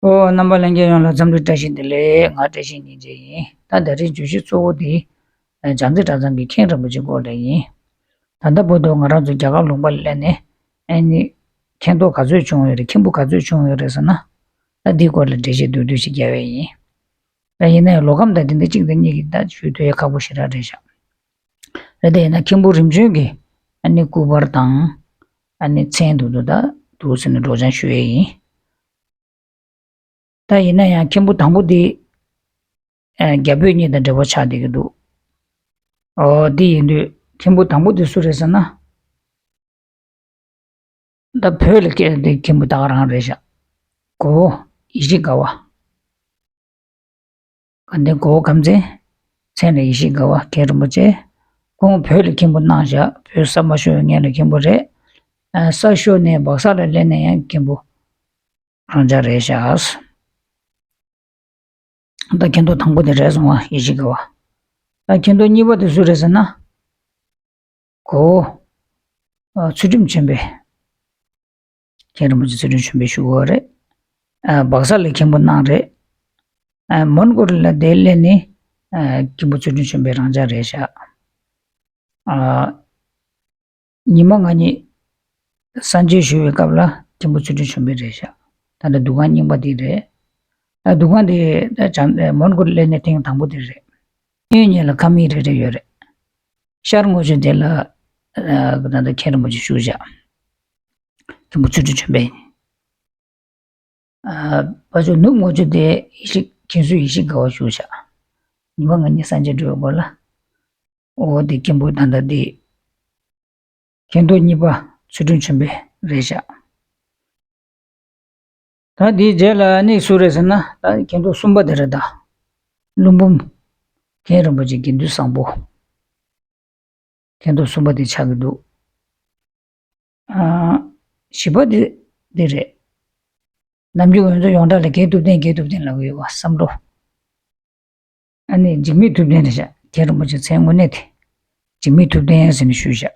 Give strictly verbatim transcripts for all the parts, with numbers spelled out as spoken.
ཨོ། རྣམ་པ་ལྷན་རྒྱས་ཡོངས་ལ་འཚམས་འདྲི་བཀྲ་ཤིས་བདེ་ལེགས། ང་བཀྲ་ཤིས་སྙིང་རྗེ་ཡིན། ད་ད་རེས་བརྗོད་གཞི་གཙོ་བོ་དེ་བྱང་རྩེ་གྲྭ་ཚང་གི་མཁན་རིན་པོ་ཆེ་སྐོར་ལ་ཡིན། ད་ལྟ་བར་དུ་ང་རང་ཚོ་རྒྱ་གར་ལུང་པ་ལ་སླེབས་ནས་ཨ་ནི་མཁན་ཐོག་ག་ཚོད་བྱུང་ཡོད་རེད། མཁན་པོ་ག་ཚོད་བྱུང་ཡོད་རེད་ཟེར་ན། ད་འདིའི་སྐོར་ལ་འགྲེལ་བཤད་མདོར་བསྡུས་ཤིག་རྒྱག་ཡས་ཡིན། ད་ཡིན་ནའི་ལོ་ཁམས་དང་དེ་འདྲ་གཅིག་དང་གཉིས་ཀྱི་ད་ཞུ་ཐུབ་ཡས་ཁག་པོ་ཞེ་དྲག་རེད་ཤག་རེད། དེ་ཡིན་ན་མཁན་པོ་རིམ་བྱོན་གྱི་ཨ་ནི་སྐུ་པར་དང་ཨ་ནི་མཚན་དེ་ཚོ་ད་འདུག་ཟེར་ནས་སྒྲོག་སྦྱང་ཞུ་ཡས་ཡིན། ད་ཡིན་ན་ཡང་མཁན་པོ་དང་པོ་དེ་ཨ་རྒྱ་བོད་གཉིས་དང་འབྲེལ་བ་ཆགས་བསྡད་ཀྱི་འདུག་ཨོ། དེ་ཡིན་དུས་མཁན་པོ་དང་པོ་དེ་སུ་རེད་ཟེར་ན། ད་བོད་ལ་སྐྱེས་དེ་མཁན་པོ་ད་ག་རང་རེད་ཤག་གོ་བོ་ཡེ་ཤེས་དགའ་བ། དགའ་ལྡན་གོ་བོ་ཁམས་ཚན། མཚན་ལ་ཡེ་ཤེས་དགའ་བ་མཁན་རིན་པོ་ཆེ། ཁོང་བོད་ལ་མཁན་པོ་གནང་བཞག་བོད་ས་མ་ཤོར་བའི་སྔོན་ལ་མཁན་པོ་རེད། ཨ་ས་ཤོར་ནས་སྦག་ས་ལ་སླེབས་ནས་ཡང་མཁན་པོ་རང་འཇགས་རེད་ཤག་ད་མཁན་ཐོག་དང་པོ་དེ་རེད་སོང་བ། ཡེ་ཤེས་དགའ་བ། ད་མཁན་ཐོག་གཉིས་པ་དེ་སུ་རེད་ཟེར་ན། གོ་བོ་ཨ་ཚུལ་ཁྲིམས་ཆོས་འཕེལ། མཁན་རིན་པོ་ཆེ་ཚུལ་ཁྲིམས་ཆོས་འཕེལ་ཞུ་གི་ཡོད་རེད། ཨ་སྦག་ས་ལ་མཁན་པོ་གནང་རེད། ཨ་མོན་གྷོ་ལ་དེ་སླེབས་ནས་ཨ་མཁན་པོ་ཚུལ་ཁྲིམས་ཆོས་འཕེལ་རང་འཇགས་རེད་ཤག་ཨ་ཉི་མ་ང་གཉིས་གསན་བརྗོད་ཞུ་བའི་སྐབས་ལ་མཁན་པོ་ཚུལ་ཁྲིམས་ཆོས་འཕེལ་རེད་ཤག་ད་ལྟ་འདུ་ཁང་རྙིང་པ་དེ་རེད། ད་འདུ་ཁང་དེ་ད་བྱང་མོན་གྷོ་སླེབས་ནས་ཐེངས་དང་པོ་དེ་རེད། གཡས་གཡོན་གཉིས་ལ་ཁང་མིག་རེ་རེ་ཡོད་རེད། ཤར་ངོས་ཕྱོགས་དེ་ལ་ཨ་ད་ལྟ་མཁན་རིན་པོ་ཆེ་བཞུགས་བཞག་མཁན་པོ་ཚུལ་ཁྲིམས་ཆོས་འཕེལ། ཨ་ཕར་ཕྱོགས་ནུབ་ངོས་ཕྱོགས་དེ་ཡེ་ཤེས་མཁན་ཟུར་ཡེ་ཤེས་དགའ་བ་བཞུགས་བཞག་ཉི་མ་ང་གཉིས་གསན་བརྗོད་འགྲོ་བའི་སྐོར་ལ། འོ་དེ་མཁན་པོ་ད་ལྟ་དེ། མཁན་ཐོག་གཉིས་པ་ཚུལ་ཁྲིམས་ཆོས་འཕེལ་རེད་ཤག་ད་དེའི་རྗེས་ལ་ནི་སུ་རེད་ཟེར་ན། ད་མཁན་ཐོག་གསུམ་པ་དེ་རེད་ད། ཀླུ་འབུམ། མཁན་རིན་པོ་ཆེ་དགེ་འདུན་བཟང་པོ། མཁན་ཐོག་གསུམ་པ་དེ་ཆགས་ཀྱི་འདུག་ཨ་བཞི་པ་དེ་དེ་རེད། ནམ་རྒྱུན་ང་ཚོ་ཡོངས་གྲགས་ལ་རྒན་ཐུབ་བསྟན་རྒན་ཐུབ་བསྟན་ལབ་ཀྱི་ཡོད་པ་བསམ་བློ། ཨ་ནི་འཇིགས་མེད་ཐུབ་བསྟན་རེད་ཤག་མཁན་རིན་པོ་ཆེ་མཚན་དངོས་གནས་དེ་འཇིགས་མེད་ཐུབ་བསྟན་ཟེར་ནས་ཞུས་ཤག་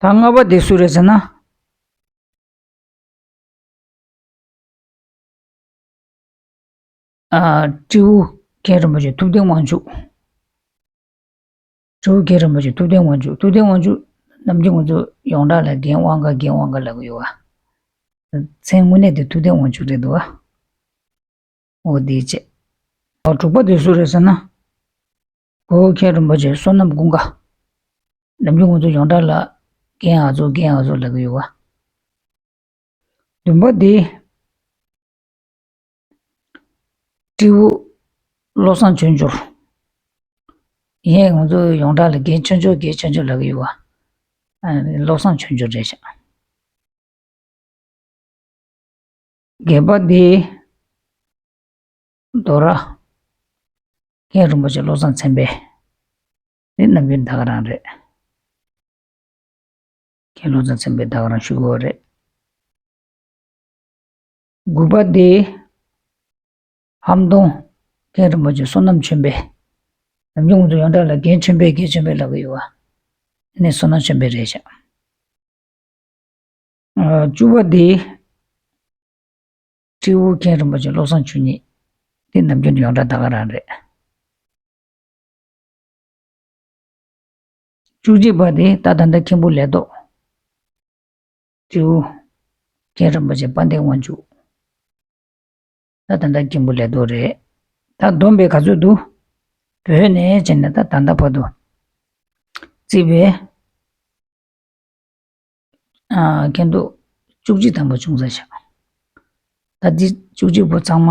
ད་ལྔ་པ་དེ་སུ་རེད་ཟེར་ན། ཨ་སྤྲེའུ་མཁན་རིན་པོ་ཆེ་ཐུབ་བསྟན་དབང་ཕྱུག་སྤྲེའུ་མཁན་རིན་པོ་ཆེ་ཐུབ་བསྟན་དབང་ཕྱུག་ཐུབ་བསྟན་དབང་ཕྱུག་ནམ་རྒྱུན་ང་ཚོ་ཡོངས་གྲགས་ལ་རྒན་དབང་དཀར་རྒན་དབང་དཀར་ལབ་ཀྱི་ཡོད་པ། མཚན་དངོས་གནས་དེ་ཐུབ་བསྟན་དབང་ཕྱུག་རེད་འདུག་པ། འོ་དེའི་ཆེད། དྲུག་པ་དེ་སུ་རེད་ཟེར་ན། གོ་བོ་མཁན་རིན་པོ་ཆེ་བསོད་ནམས་ཀུན་དགའ། ནམ་རྒྱུན་ང་ཚོ་ཡོངས་གྲགས་ལ་རྒན་ཨ་ཚོགས་རྒན་ཨ་ཚོགས་ལབ་ཀྱི་ཡོད་པ། བདུན་པ་དེ། སྤྲེའུ་བློ་བཟང་ཆོས་འབྱོར། ཡིན་ཡང་ང་ཚོ་ཡོངས་གྲགས་ལ་རྒན་ཆོས་འབྱོར་རྒན་ཆོས་འབྱོར་ལབ་ཀྱི་ཡོད་པ། ཨ་བློ་བཟང་ཆོས་འབྱོར་རེད་ཤག་བརྒྱད་པ་དེ། རྡོ་ར། མཁན་རིན་པོ་ཆེ་བློ་བཟང་བཙན་པས། དེ་ནམ་རྒྱུན་ད་ག་རང་རེད། མཁན་བློ་བཟང་བཙན་པས་ད་ག་རང་ཞུ་གི་ཡོད་རེད། དགུ་པ་དེ། ཧམ་སྟོང་། མཁན་རིན་པོ་ཆེ་བསོད་ནམས་ཆོས་འཕེལ། ནམ་རྒྱུན་ང་ཚོ་ཡོངས་གྲགས་ལ་རྒན་ཆོས་འཕེལ་རྒན་ཆོས་འཕེལ་ལབ་ཀྱི་ཡོད་པ། ཨ་ནི་བསོད་ནམས་ཆོས་འཕེལ་རེད་ཤག་ཨ་བཅུ་པ་དེ། སྤྲེའུ་མཁན་རིན་པོ་ཆེ་བློ་བཟང་ཆོས་ཉིད། དེ་ནམ་རྒྱུན་ཡོངས་གྲགས་ད་ག་རང་རེད། བཅུ་གཅིག་པ་དེ་ད་ད་ལྟ་མཁན་པོ་ལས་ཐོག་སྤྲེའུ་མཁན་རིན་པོ་ཆེ་དཔལ་ལྡན་དབང་ཕྱུག་ད་ད་ལྟ་མཁན་པོ་ལས་ཐོག་རེད། ད་བསྡོམས་པས་ག་ཚོད་འདུག་བོད་ནས་བྱས་ནས་ད་ད་ལྟ་བར་དུ་བརྩིས་པས། ཨ་མཁན་ཐོག་བཅུ་གཅིག་ཐམ་པ་བྱུང་ཚར་ཤག་ད་འདི་བཅུ་གཅིག་པོ་ཚང་མ་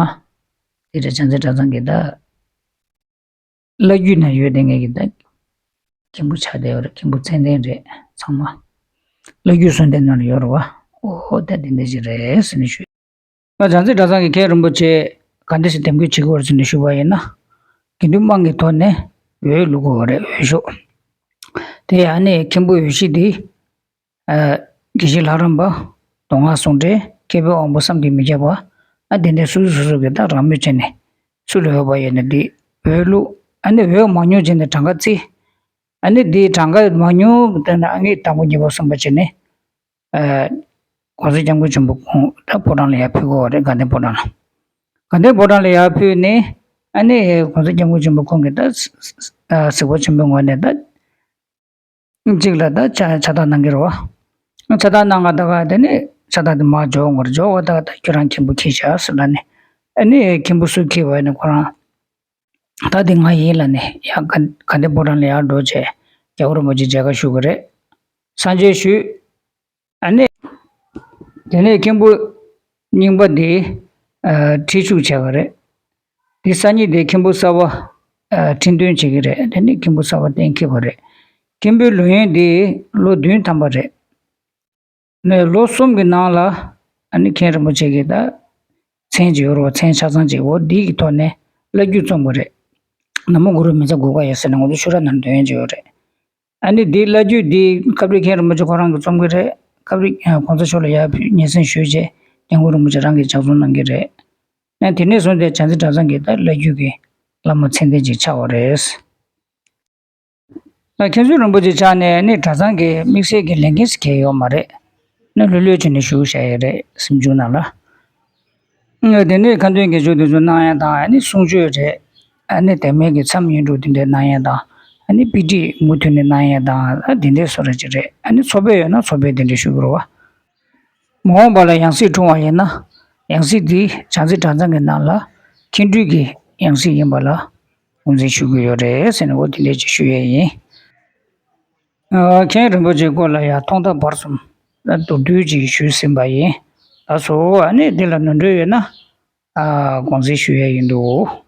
དེ་འདྲ་བྱང་རྩེ་གྲྭ་ཚང་གི་ད་བླ་བརྒྱུད་ན་ཡོད་དེ་ངེད་ཀྱི་ད་མཁན་པོ་ཆགས་བསྡད་ཡོད་རེད། མཁན་པོ་མཚན་ལྡན་རེད་ཚང་མ། བླ་བརྒྱུད་གསོལ་འདེབས་ནང་ལ་ཡོད་རེད་པ། ཨོ་ད་དེ་འདྲ་ཞིག་རེད་ཟེར་ནས་ཞུས། ད་བྱང་རྩེ་གྲྭ་ཚང་གི་མཁན་རིན་པོ་ཆེ་ག་འདྲ་ཞིག་འདེམས་བསྐོ་བྱེད་དགོས་རེད་ཟེར་ནས་ཞུས་པ་ཡིན་ན། དགེ་འདུན་དམངས་ཀྱི་ཐོག་ནས་འོས་བླུག་དགོས་པ་རེད། འོས་ཤོག་དེ་ཡང་ནས་མཁན་པོ་འོས་གཞི་འདི། ཨ་དགེ་བཤེས་ལྷ་རམས་པ། མདོ་སྔགས་ཟུང་འབྲེལ། མཁས་པའི་དབང་པོ་བསམ་གྱིས་མི་ཁྱབ་པ། ཨ་དེ་འདྲ་སོ་སོ་སོ་སོ་གི་ད་རང་མོས་བྱས་ནས་སུ་ལ་འོས་པ་ཡོད་ན་འདི་འོས་བླུག་ཨ་ནི་འོས་མ་ཉོ་བྱས་ནས་གྲངས་ཀ་བརྩི། ཨ་ནི་འདི་གྲངས་ཀ་མ་ཉོ་དེ་ནས་ཨ་ངས་དང་པོ་གཉིས་པ་གསུམ་པ་བྱས་ནས། ཨ་ ༸གོང་ས་༸སྐྱབས་མགོན་ཆེན་པོ་ཁོང་ད་ཕོ་བྲང་ལ་ཡར་ཕུལ་དགོས་པ་རེད། དགའ་ལྡན་ཕོ་བྲང་ལ། དགའ་ལྡན་ཕོ་བྲང་ལ་ཡར་ཕུལ་ནས། ཨ་ནི་༸གོང་ས་༸སྐྱབས་མགོན་ཆེན་པོ་ཁོང་གིས་ད་གཟིགས་པ་ཆེན་པོའི་ངོས་ནས་ད་གཅིག་ལ་ད་ཕྱག་ཕྱག་རྟགས་གནང་གི་རེད་བ། ཕྱག་རྟགས་གནང་ག་ད་ག་དེ་ནས་ཕྱག་རྟགས་དེ་མར་འཇོག་དགོས་རེད། འཇོག་ག་ད་ག་ད་ཁྱོད་རང་མཁན་པོ་འཁྱེར་བཞག་ཟེར་ལབ་ནས། ཨ་ནི་མཁན་པོ་སུ་འཁྱེར་བ་ནས་ཁོ་རང་ད་དེ་ང་ཡིན་ལབ་ནས་ཡར་དགའ་ལྡན་ཕོ་བྲང་ལ་ཡར་འགྲོ་བྱས་རྒྱལ་བ་རིན་པོ་ཆེ་མཇལ་ཁ་ཞུ་གི་རེད། སངས་རྒྱས་ཞུས། ཨ་ནི། དེ་ནས་མཁན་པོ་རྙིང་པ་དེ་ཁྲི་བཅུ་བྱས་པ་རེད། དེ་སང་ཉིན་དེ་མཁན་པོ་གསར་པ་ཁྲི་འདོན་བྱེད་ཀྱི་རེད། དེ་ནས་མཁན་པོ་གསར་པ་གཏན་འཁེལ་བ་རེད། མཁན་པོའི་ལོ་ཡུན་དེ་ལོ་བདུན་ཐམ་པ་རེད། ནས་ལོ་གསུམ་གྱི་ནང་ལ་ཨ་ནི་མཁན་རིན་པོ་ཆེ་གིས་ད་མཚན་ཅིག་ཡོད་རེད་བ། མཚན་ཆ་ཚང་ཅིག་འོ་འདི་གི་ཐོག་ནས་བླ་བརྒྱུད་རྩོམ་གི་རེད། ན་མོ་གུ་རུ་མི་ཚ་གུ་ག་ཡ་ཟེར་ནས་ང་ཚོ་ཆོས་ར་ནང་འདོན་ཡས་ཅིག་ཡོད་རེད། ཨ་ནི་འདི་བླ་བརྒྱུད་འདི་སྐབས་རེ་མཁན་རིན་པོ་ཆེ་ཁོ་རང་གིས་རྩོམ་གི་རེད། སྐབས་རེ་༸གོང་ས་མཆོག་ལ་ཡར་ཕུལ་སྙན་སེང་ཞུས་རྗེས་སྐྱབས་མགོན་རིན་པོ་ཆེ་རང་གིས་ལྗགས་རྩོམ་གནང་གི་རེད། ཨ་དེ་ནས་བཟུང་སྟེ་བྱང་རྩེ་གྲྭ་ཚང་གི་ད་བླ་བརྒྱུད་ཀྱི་བླ་མ་མཚན་ལྡན་ཅིག་ཆགས་པ་རེད། ཨ་མཁན་ཟུར་རིན་པོ་ཆེ་ཆགས་ནས་ནི་གྲྭ་ཚང་གི་དམིགས་བསལ་གྱི་ལས་འགན་ཟེར་མཁན་ཡོད་མ་རེད། ནི་ལྷོད་ལྷོད་བྱས་ནས་བཞུགས་བཞག་ཡས་རེད་གཟིམ་ཆུང་ནང་ལ། ཨ་དེ་ནས་ཁ་འདོན་དགེ་སྦྱོར་དེ་ཚོ་གནང་ཡས་དང་། ཨ་ནི་གསུང་ཆོས་རེད། ཨ་ནི་དེ་མིན་གྱི་མཚམས་བསྙེན་སྒྲུབ་དེ་འདྲ་གནང་ཡས་དང་། ཨ་ནི་དཔེ་ཁྲིད་མུ་མཐུད་ནས་གནང་ཡས་དང་། ཨ་དེ་འདྲའི་བཟོ་འདྲ་ཅིག་རེད། ཨ་ནི་ཚོགས་དཔོན་ཡོད་ན་ཚོགས་དཔོན་དེ་འདྲ་ཞུ་དགོས་རེད་བ། མ་འོངས་པ་ལ་ཡང་སྲིད་འཁྲུངས་པ་ཡིན་ན། ཡང་སྲིད་འདི་བྱང་རྩེ་གྲྭ་ཚང་གི་ནང་ལ་མཁན་སྤྲུལ་གྱི་ཡང་སྲིད་ཡིན་པ་ལ་ངོས་འཛིན་ཞུ་གི་ཡོད་རེད་ཟེར་ནས་འོ་དེ་འདྲས་ཅིག་ཞུ་ཡས་ཡིན། ཨ་མཁན་རིན་པོ་ཆེའི་སྐོར་ལ་ཡང་ཐོག་མཐའ་བར་གསུམ་མདོར་བསྡུས་ཅིག་ཞུས་ཟིན་པ་ཡིན། ད་སོ་ཨ་ནི་འདི་ལ་ནོར་འཁྲུལ་ཡོད་ན་ཨ་དགོངས་སེལ་ཞུ་ཡས་ཡིན་འདུག